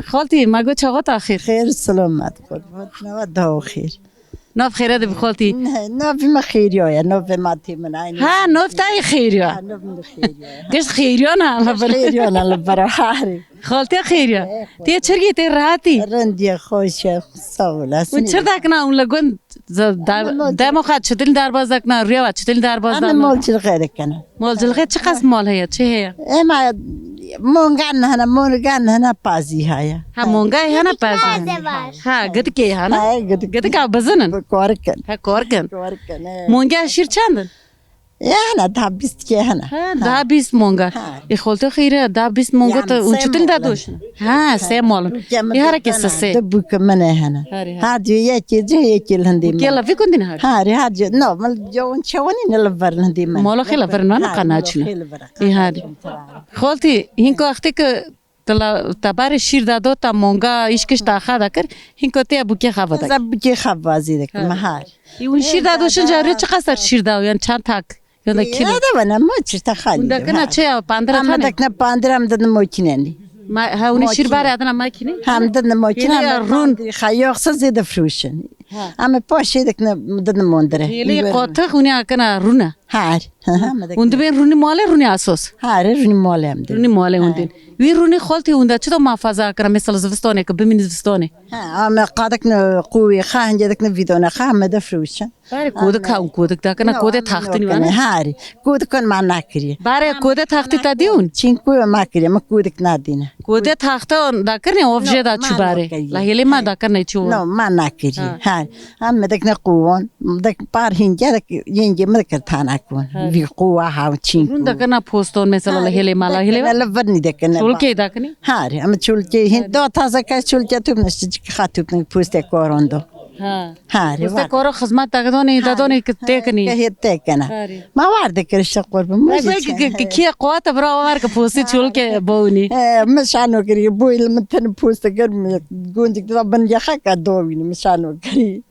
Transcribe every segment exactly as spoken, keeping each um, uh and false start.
Xaltî, me got çaxat axir. Xêr selamet, qurban. Nava daha xêr. Nav xêre de bi xaltî. Ne, navê me Xêriya ye, navê matê min aynı. Ha, nav te yê Xêriya. Ha, navê min Xêriya ye. Gişt Xêriya ne, la ber. Xêriya ne, la ber, harî. Xaltê Xêriya. Tê çirgê tê rahatî. Rendiye, xweş e, sağ olasın. Hûn çir dakina hûn li gund dema xwe çitilî derbaz dakina, rûya we çitilî derbaz dakina. Mol çilxê dikine. Mol cilxê çi qas mal heye, çi heye? Ema mongan hene, mongan hene pazî heye. Ha, monga hene pazî. Taze var. Ha, gidikê hene. Ha, gidik. Gidika bizinin. Korik in. Ha, korik in. Korik in, he. Monga şîr çend in? Ya hene, daha bîst ke hene. Ha, daha bîst monga. Ha. E, xolto xîre, daha bîst monga te un çitin da doşin. Ha, sê mal in. Ê, hereke sisê. Du bûke min e hene. Herê, herê. Ha, diyor, yekê cih, yekê li hindê min. Kê la vî gundî ne herê? Herê, ha, diyor, no, mal, diyor, un çewanî ne li vir hindê min. Mala xê li vir ne, ha, qana mala çûne. Xê li vir, ê, qana herê. Çûne. Xoltî, hînko extê ke te la, te barê şîr da do, te monga, îşkiş ta xa da kir, hînko te bûkê xa va da kir. Za bûkê xa vazî de kir, me herê. Ê, un şîr da do, şinca rê çi qasar şîr da, yan çend tak? Ya da kilo. Ya da bana ma çi ta xalî. Hûn dakina çi ya, pandira tane? Ama dakina pandira, em didin makineni. Ma, ha, hûn şîr barê adina makine? Ha, em didin makine, ya rûn. Xa yoksa zêde firûşin. Ha. Ama paşê dakina didin mondire. Hêlê qotix hûn ya kena rûne. Har. Hûn dibên rûnî malê, rûnî asos. Har, rûnî malê em dibên. Rûnî malê hûn dibên. Wî rûnî xoltê hûn de çi da muhafaza kira, mesela zivistanê ki bimîn zivistanê. Ha, ama qadikne qûwê xa, hindê dikine vîdone xa, me de firûşin. Barê kodik ha, kodik dakine, kodê taxtinî wane? Harî. Kodik kon ma nakiriye. Barê kodê taxtî te dî hûn? Çin ku ma kiriye, ma kodik nadîne. Kodê taxte dakirne, ov jê da çû barê. La hêlê ma dakirne çû. No, ma nakiriye. Harî. Em me dekne quwan, dek par hingê dek yengê me dekir tana kuwan. Vî quwa ha çin ku. Rûn dakirna poston mesela la hêlê ma la hêlê. La virnî dekine. Çolkê dakine? Harî, em çolkê hin do taze ka çolkê tu ne şicik ha tu ne poste korondo. Ha. Harî. Poste koro xizmet da donê, da donê ki têkinî. Ke hê têkene. Harî. Ma war de kirişte qurbin. Ma ki ki ki ki quwata bra war ki poste çolkê bownî. E, mi şano kiri, bu il mi ten poste kir mi, gundik da bin ya xaka dowini, mi şano kiri.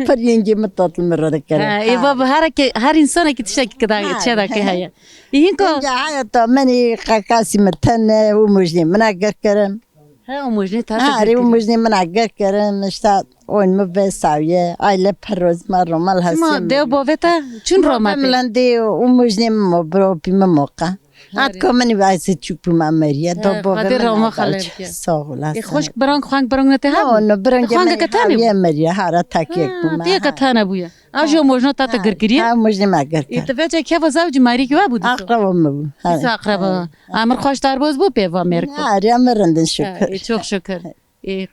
Per yengê mi tatlı mi rada kere. Ha, ê baba, her ke, her insana ki tiştekî kida çe da ke heye. Yinko. Yinko hayata meni kakasî mi ten û mujnê mina ger kerim. He, û mujnê ta. Ha, rê û mujnê mina ger kerim, işte oyun mu ve sawiye, aile peroz ma romal hasim. Ma dew boveta çün roma te. Milendê û mujnê mi mo bro pi mi moqa. At ko meni vayse çuk pu ma meriye, do bove mi roma xaletiye. Sağ olasın. E, xoşk brang, xwank brang ne te ha? No, no, brang. Xwank ke tane bu? Meriye, hara tak yek bu ma. Diye ke tane bu ya. Ew jî mojna te te gir kiriye? Ha, mojnê me gir kir. Ê, tu vêca keva zewcî marîkî we bû dîsa? Aqreba min bû. Dîsa aqreba. Emir xweş derbaz bû pê va mêrko. Ha, riya me rindin şükür. Ê, çok şükür. Ê.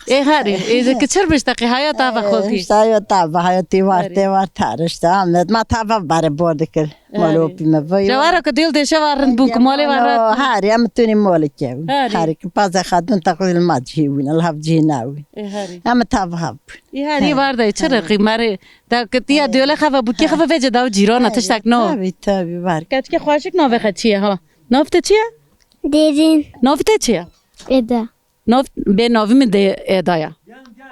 Ê, herî. Ê, ki çir bişteqî, haya tava xoltî. Ê, işte haya tava, haya tê war, tê war tar, işte Ahmet. Ma tava bare bor dikir. Malopî me vay. Cewara ku dil deşe var rind bû, ku malê var rahat bû. Herî, em tunî malê kevin. Herî. Herî, ki paze xatun taqdil ma cihî win, Allah cihî nawin. Ê, herî. Em tava hav bûn. Ê, herî, var de, çi reqî, merê. Da kitiya diyole xeva bûkê xeva vece daw cîrana tiştek no. Tabii, tabii, var. Keçke xweşik navê xe çi ye ha? Nav te çi ye? Derin. Nav te çi ye? Eda. Nav, bê navî min de Eda ya.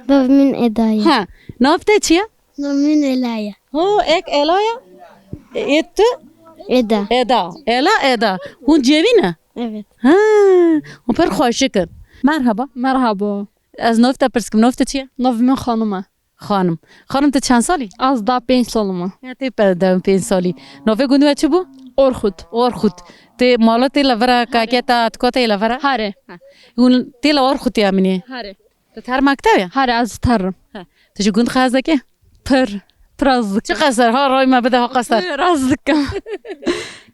Navî min Eda ya. Ha, nav te çi ye? Navî min Ela ya. Ho, ek Ela ya? E, tu? Eda. Eda. Ela, Eda. Hûn cêvî ne? Evet. Ha, hûn pir xweşik in. Merhaba. Merhaba. Ez nav te pirs kim, nav te çi ye? Navî min Xanim e. Xanim. Xanim, tu çend salî? Ez da pênc salim e. Ya, tê pe-, da pênc salî. Navê gundê we çi bû? Orxut. Orxut. Tê mala tê li vir e, kake te, atika te yê li vir e? Here. Ha. Hûn tê li Orxutê ya minê? Here. Tu ter mekteb ya? Here, ez terim. Ha. Tu ji gund xwe hez dikê? Pir. Pir ez dikim. Çi qeser ha, ray me bide ha qeser. Pir ez dikim.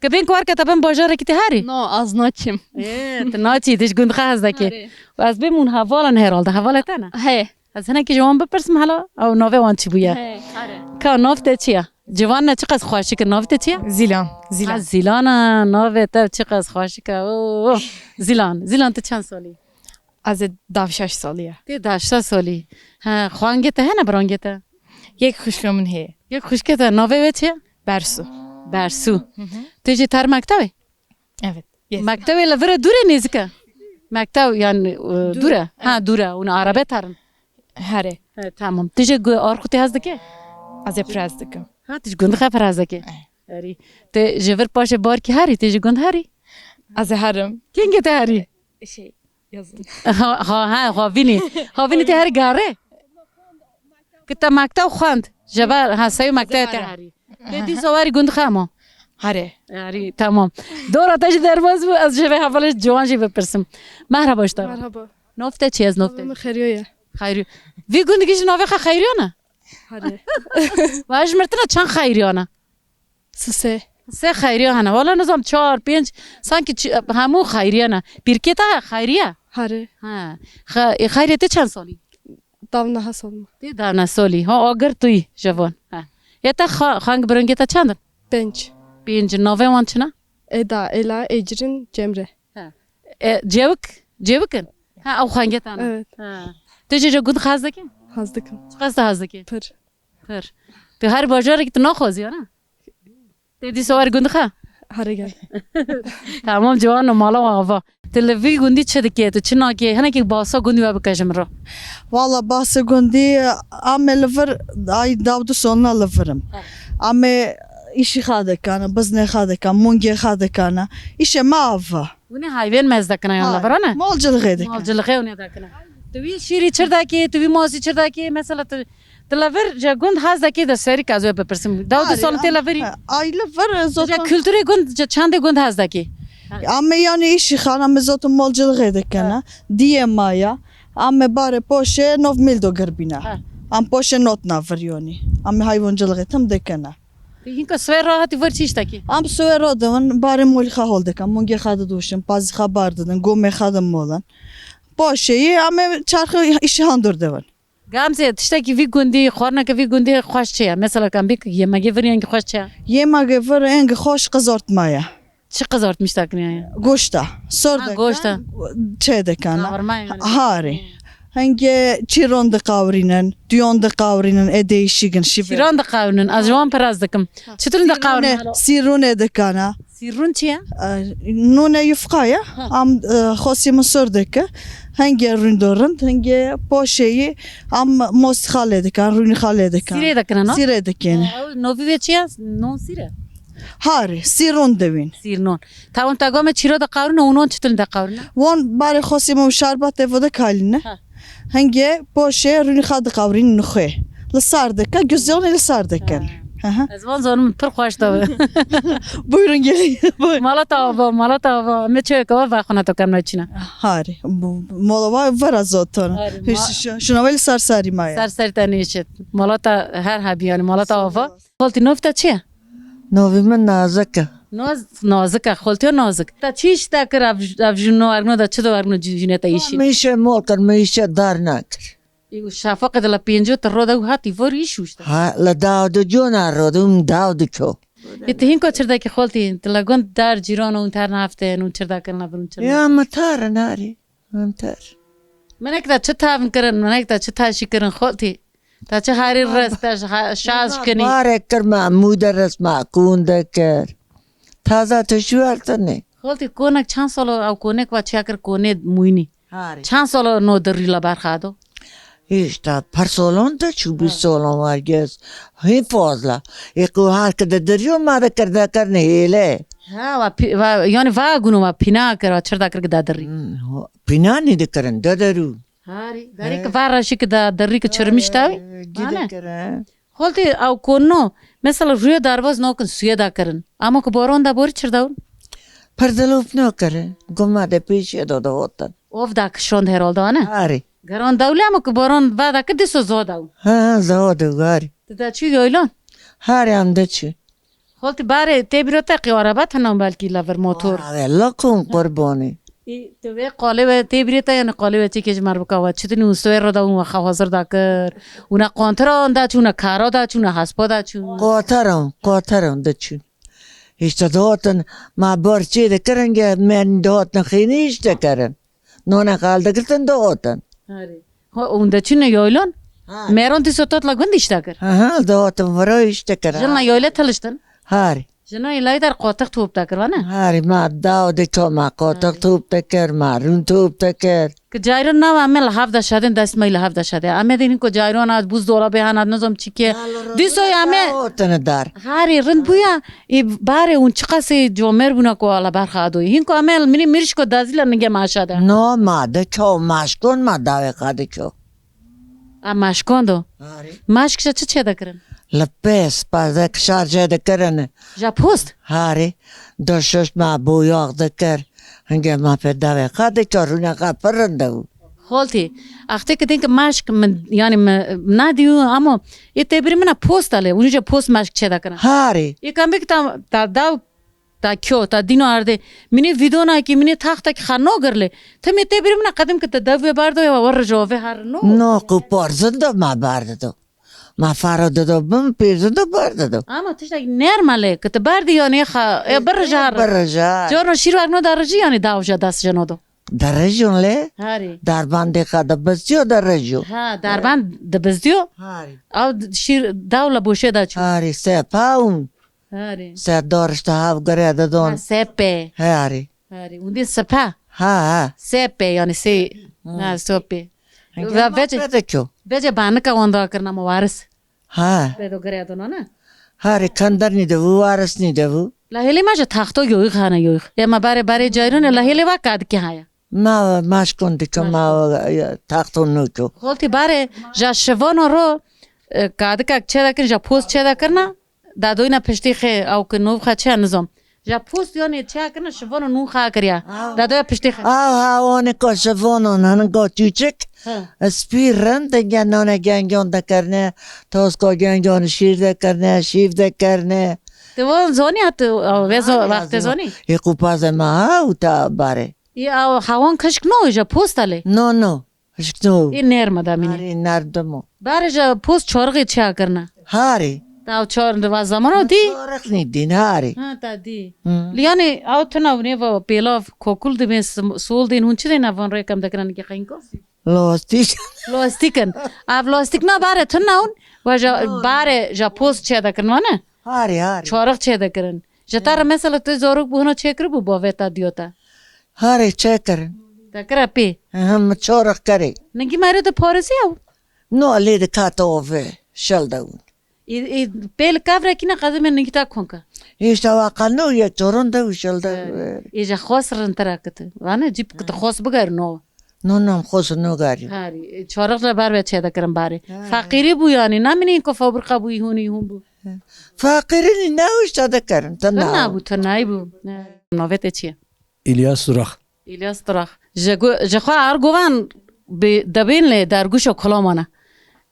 Ke bên kuar ke te bin bajarekî tê herî? No, ez naçim. Ê, tu naçî, tu ji gund xwe hez dikê. Here. Ez bêm hûn hevalan herhalde. Hevalê te ne? He. Ez hinekî ji wan bipirsim hela, ew navê wan çi bûye? He, are. Ka nav te çi ye? Ciwan ne çiqas xweşik e, navê te çi ye? Zîlan, Zîlan. Ha, Zîlan e, navê te çiqas xweşik e. Oo, Zîlan, Zîlan tu çend salî? Ez ê dav şeş salî ye. Tê dav şeş salî. Ha, xwangê te hene, birangê te? Yek xwişka min heye. Yek xwişkê te, navê wê çi ye? Bersu. Bersu. Hı hı. Tu jî ter mektebê? Evet. Yes. Mektebê li vir e, dûr e, nêzik e? Mektev, yani, e, dûr e? Ha, dûr e. Hûn arabe terin? Herê. He, tamam. Tu jî gu-, Orxutê hez dike? Ez ê pir hez dikim. Ha, tu ji gund xe pir hez dike? Eh. Herî. Tu ji vir paşê barkî herî, tu ji gund herî? Ez ê herim. Kengê te herî? Şey, Yazın. Ha, ha, ha, Havînî. Havînî te her gare. Ki te mekteb xwend. Jeber, ha, sey mekteb te herî. Te dîsa werî gund xema. Hare. Herî, tamam. Dora te jî derbas bû, ez ji vê hevalê ciwan jî bipirsim. Merhaba ji te. Merhaba. Nov te çi, ez nov te? Navê min Xeyriyo ye. Xeyriyo. Vî gundî jî navê xwe Xeyriyo ne? Hare. Wa ji mirtina çend Xeyriyo ne? Sisê. Sê Xeyriya hene. Wala nizam çar, pênc, sanki çi-, hemû Xeyriya ne. Pîrkê te Xeyriya? Hare. Ha. Xe-, e, Xeyriya te çend salî? Davna ha salma. Te davna salî. Ha, agir tu yî, jevan. Ha. Ya te xa-, xang birungê te çend in? Pênc. Pênc. Navê wan çi ne? Eda, Ela, Ecrin, Cemre. Ha. E, cewik, cewik in? Ha, ew xangê te ne? Evet. Ha. Tu jê ji gund hez dikî? Hez dikim. Çiqas tu hez dikî? Pir. Pir. Tu her bajarek tu naxwazî, ya ne? Te dîsa wer gund xe? Here gel. Tamam, ciwan o, mala wan ava. Tu li vî gundî çi dikê? Tu çi nakê? Hinekî basa gundî we bike ji min re. Wala basa gundî, ame li vir, ay daw du solna li vir im. He. Ame îşî xa dikana, biznê xa dikana, mungê xa dikana. Îşê me ava. Hûn ê hayvên mez dekine yan Ha, li vir, ne? Mal cilixê dikine. Mal cilixê hûn ê dekine. Tu wî şîrî çir dekê, tu wî masî çir dekê, mesela tu, tu li vir ji gund hez dekê de serî ez wê bipirsim. Daw du Arê, sal tê li virî. Ha, ay li vir, e, Ji zotan. Kulturê gund, ji çandê gund hez dekê. Ame yanî îşî xana me zotan mal cilixê dikine. Ha. Diyê maya. Ame barê poşê nov mil do girbîne. Ha. Am poşê not na vir yonî. Ame hayvan cilixê tim dikine. Hinka swê rahatî vir çi iştekî? Am swê ra dewin, barê molî xa hol dikin, mungê xa didûşin, pazî xa bar didin, gomê xa dimolin. Paşeyî, em ê çarxê îşî handur dewin. Gamze, tiştekî vî gundî, xwarineke vî gundî xweş çi ye? Mesela, kan bik yemegê vir yengî xweş çi ye? Yemegê vir yengî xweş qizartma ye. Çi qizartmiş takine ye? Goşta, sor Ha, deke, goşta. Çê dekana. Qawurma yani. Harî. Henge çîron diqawrînin, duyon diqawrînin, ê değişik in, şîve. Çîran diqawrînin, ez ji wan piras dikim. Çitur diqawrînin? Sîrûnê, sîrûnê dikana. Sîrûn çi ye? E, nûne yufka ye. Ha. Am, e, xosî min sor dike. Henge rûn do rind, henge poşeyî am mostî xalê dikan, rûnî xalê dikan. Sîrê dikine, no? Sîrê dikene. Ew novî vê çi ye? Non sîre? Harî, sîrûn dewîn. Sîrnon. Tawon ta gome çîro de qawrine û non çitin de qawrine? Won barê xosî min şarbat evo de kalîne. Ha. Henge poşê rûnî xa diqawrîn nixwê. Li sar dike, güziyonê li sar dikin. Ha. Hı hı. Ez van zonim pir xweş de. Buyurun gelin. Buyurun. Mala ta ava, mala ta ava. Me çöke va va xona to kamna çina. Harî. Bu, mola va vera zoton. Harî, Hiç ma- şu, şuna ve li sar sarî maya. Sar sar tane işit. Mala ta her habi yani, mala ta ava. Xoltî, nov te çi ye? Novî min Nazik e. Noz-, Nazik e, xoltiyo Nazik. Te çi îş te kir ev, ev jino ergno de çi do ergno cî-, jîne te îşî? Min îşe mol kir, min îşe dar nakir. Û şafaqê de la pênco te rode û hatî vor îş û işte. Ha, la daw de cona rode û daw de ço. Ê, te hînko çir dekî xoltî, te la gund dar cîrano û ter nafte û çir dekin la birun çir. Ya, me tar e, narî. Em tar. Minek de çi tavin kirin, minek de çi taşî kirin xoltî. Te çi harî rest, te şa-, şaz kinî. Barek kir me, mû de rest me, kûn de kir. Taza tu şû ertinê. Xoltî konek çend salo ew konek va çiya kir konê mûynî. Harî. Çend salo no dirî la berxado? Hîşta per solon de çû bîst solon wergez. Hî fazla. Ê ku her ki de diriyo ma de kir de kir nehêle. Ha, va pi-, va, yani va guno va pîna kir, va çir da kir ki da dirî. Hmm, ho-, pîna nî dikirin, de derû. Harî, derî ki va reşî ki da dirî ki çirmiş tawî. Ee, gide kirin. Xoltî ew konno, mesela rûyê derbaz nakin suye da kirin. Ama ku boron da borî çir dawin? Pir dilop nakire. Guma de pêşiye da dihotin. Ov da kişand herhalde, ne? Harî. Geran dawle ama ku boron va da ki diso zo daw. Ha, zo daw, harî. Ti da çi yoylan? Harî em de çi. Xoltî barê tê bîro te qî araba tena belkî lever motor. Ave, lakum qurbanî. Ê, tu vê qalê we tê bîrê te, yani qalê we çêkê ji mer bika we. Çitin û swê re da û we xwe hazir da kir. Û ne qantira da çû, ne kara da çû, ne hespa da çû. Qataran, qataran da çû. Hişte dihatin, ma bar çê dikirin, ge men dihatin xênî hişte kirin. Nona xal digirtin dihatin. Harî. Ho, hûn de çûne yaylan? Ha. Meran dîso tat la gund hişte kir? Ha, ha, dihatin vira hişte kir. Jin la yayle tiliştin? Harî. Jina îlayî der qotiq top dekir, vane? Herî ma daw de ço ma qotiq top dekir, ma rûn top dekir. Ki cayron nava me li hev de şedin, dest me li hev de şede. Em ê dînin ku cayron hat, buzdolabê han hat, nizam çi ke. Dîso ya me otine dar. Herî rind bûya, ê barê hûn çiqasê comer bûna ku ala berxa adoyî. Hin ku em ê minî mirîşko dazî le ninge ma şede. No ma de ço maşkon ma dawê xwe de ço. A maşkon do. Harî. Maşk ji çi çê dekirin? Li pês, pazek şar çê dikirin. Ja post? Harî. Do şişt ma boyax dikir. Hinge ma pê davê xwe de ço rûne xwe pir rind bû. Xoltî. Axtê ki din ki maşk min, yani min nadî û ama ê têbirî min a post ale. Û je post maşk çê dekirin. Harî. Ê kam bik ta, ta daw Ta kyo, ta dîno erdê. Minê vîdonakî, minê taxtekî xanogir lê. Ti mê tê birî min a qedim ki ti dev wê bardo ya, we rij ove her no. No, ku por zindo ma bardido. Ma faro dido bim, pê zindo bardido. Ama tiştekî nermalê, ki ti bardî yanê xa, e, bir rij har. Bir rij har. Corno şîr wek no da rijî yanê da uja dest jeno do. Derejyon lê. Harî. Darban dê xa de bizdiyo derejyo. Ha, darban de bizdiyo. Harî. Ew şîr dawla boşê da çû. Harî, sepa un. Harî. Se dor işte hav gire de don. Ha, sepe. Harî. Harî. Undi sepa. Ha, ha. Sepe yani se. Hmm. Ha, sope. Hangi Ve ma vece, pede ço? Vece banika wanda kirna ma waris. Ha. Bedo gire de nona. Harî, kandarnî de bu, warisnî de bu. La hêlê ma je taxto yoyix hane yoyix. Ya ma bare bare cayrone la hêlê va kadike haya. Ma maşkon dike ma, e, taxto nuço. Xoltî bare ja şivono ro, e, kadikak çê dekin, ja post çê dekirna. Dadoyna piştî xê, ew ki nûv xwe çi nizom. Ja post yanê çi kirina şivano nûn xwe kiriya. Dadoya piştî xwe. Aw ha, onê ko şivano, nanin ko çûçik. He. Spî rind, denge nane gengon dekirine, tosko gengon şîr dekirine, şîv dekirine. Ti von zonî hat, vê zo-, Ay, wextê zonî. Ê qupazê ma ha û ta barê. Ê aw hawon kişk no, ja post ale. No, no. Hişk no. Ê nerma da mînî. Arê nerdim o. Barê ja post çorixê çi kirina? Harê. Taw çor va zamano dî? Çorix nî dîn harê. Ha, ta dî. Hı. Li yanê aw tuna hûn ê va pêlav, kokul dibên, sim-, sol dên, hûn çi dên evan rêkem dekirin ki xenko? Lastîk. Lastîk in. Ev lastîk na barê tuna hûn? Va ja, No, no. Barê ja post çê dekirin, wane? Harê, harê. Çorix çê dekirin. Ji te re mesela tu zorok bû hino çêkiribû bavê te diyo te? Harê çêkirin. Te kira pê? Hı hı, min çorix kerê. Ningî merê de parêzî ew? No, lê de kate ove, şel de û. Ê, ê, pê li kevrekî ne qedimê ningî te konka? Îşte wa qano ye çoron de û şel de. Ê, ê, ji xos rintir e kiti. Vane cî kiti xos biger no. No, no, xos no garî. Harî, ê, çorix re ber ve çê dekirin barê. Ha. Feqîrî bû yanî, ne minî ku fabrika bû, hûn, hûn bû. Faqîrînî ne û işte dekerin, te Te na. Nabû, te nayî bû. Navê te çi ye? İlyas Durak. İlyas Durak. Ji gu-, ji xwe ar guvan bi debên lê dergûşo kulamana.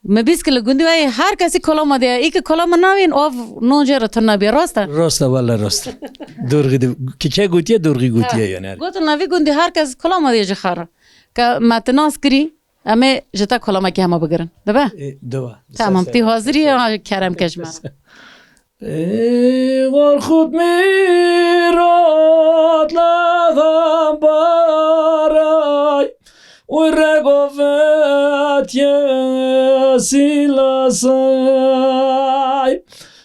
Me bîst ki li gundî weyî her kesî kulama diye. Î ki kulama navên ov non jê re tu nabî. Rast e? Rast e, wele rast e. Dorxî de, kiçe gotiye, dorxî gotiye yani. Gotin navî gundî her kes kulama diye ji xwe re. Ke me ti nas kirî, Em ê ji te kolamekî hema bigirin. Dibe? Ê, dibe. Tamam, tî hazirî ya kerem ke ji me. Ê, Gorxut Mîrat lexem baray, û rego vetiye sîlasay.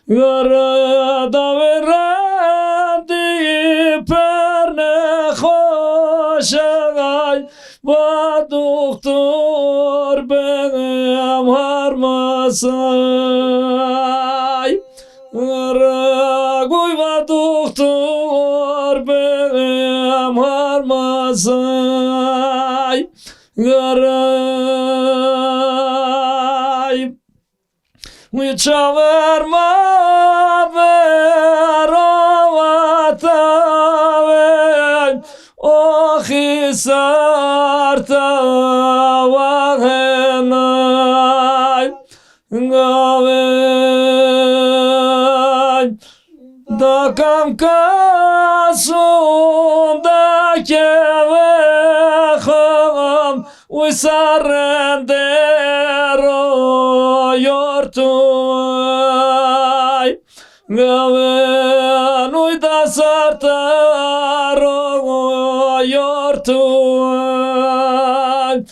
Were dawê rendî per nexweşay, va doktor bêm harmasay. Were goy va doktor bêm harmasay. Were Wî çaver ma berava tawê, oxî ser tawa henay. Gavê Da kam kasûn da keve xam, wisa rendê ro yortûy. Gavên wî da sarta ro yortûy.